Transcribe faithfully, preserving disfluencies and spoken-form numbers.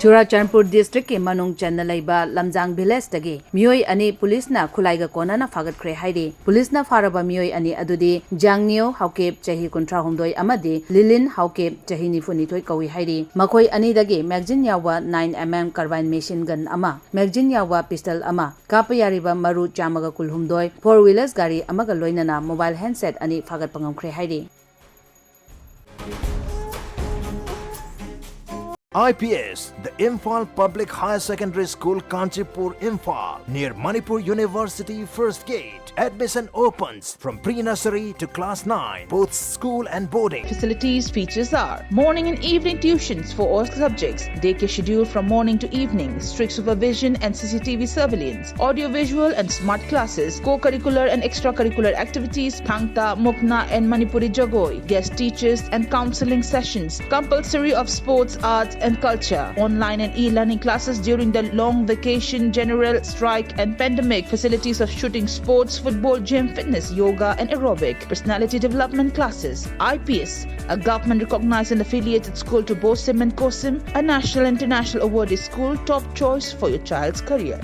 Churachandpur district ꯀꯤ ꯃꯅꯨꯡ ꯆꯟꯅ ꯂꯩꯕ ꯂꯝꯖꯥꯡ village ꯇꯒꯤ ꯃꯤꯑꯣꯏ ꯑꯅꯤ ꯄꯨꯂꯤꯁꯅ ꯈꯨꯠꯂꯥꯏꯒ ꯀꯣꯟꯅꯅ ꯐꯥꯒꯠꯈ꯭ꯔꯦ ꯍꯥꯏꯔꯤ꯫ ꯄꯨꯂꯤꯁꯅ ꯐꯥꯔꯕ ꯃꯤꯑꯣꯏ ꯑꯅꯤ ꯑꯗꯨꯗꯤ ꯖꯥꯡꯅꯤꯌꯣ ꯍꯥꯎꯀꯤꯞ, ꯆꯍꯤ ꯀꯨꯟꯊ꯭ꯔꯥ ꯍꯨꯝꯗꯣꯏ, ꯑꯃꯗꯤ ꯂꯤꯂꯤꯟ ꯍꯥꯎꯀꯤꯞ, ꯆꯍꯤ ꯅꯤꯐꯨ ꯅꯤꯊꯣꯏ ꯀꯧꯏ ꯍꯥꯏꯔꯤ꯫ ꯃꯈꯣꯏ ꯑꯅꯤꯗꯒꯤ magazine ꯌꯥꯎꯕ nine M M carbine machine gun ꯑꯃ, magazine ꯌꯥꯎꯕ pistol ꯑꯃ, ꯀꯥꯞꯄ ꯌꯥꯔꯤꯕ ꯃꯔꯨ ꯆꯥꯝꯃꯒ ꯀꯨꯟꯍꯨꯝꯗꯣꯏ, four wheelers ꯒꯥꯔꯤ ꯑꯃꯒ ꯂꯣꯏꯅꯅ mobile handset ꯑꯅꯤ ꯐꯥꯒꯠꯄ ꯉꯝꯈ꯭ꯔꯦ ꯍꯥꯏꯔꯤ꯫ I P S, the Imphal Public Higher Secondary School, Kanchipur, Imphal, near Manipur University First Gate. Admission opens from pre-nursery to class nine, both school and boarding. Facilities features are morning and evening tuitions for all subjects, daycare schedule from morning to evening, strict supervision and C C T V surveillance, audio-visual and smart classes, co-curricular and extracurricular activities, Thangta, Mukna and Manipuri Jagoi, guest teachers and counseling sessions, compulsory of sports, arts and culture, online and e-learning classes during the long vacation, general strike and pandemic, facilities of shooting sports, football, gym, fitness, yoga and aerobic, personality development classes, I P S, a government recognized and affiliated school to BOSIM and COSIM, a national international awarded school, top choice for your child's career.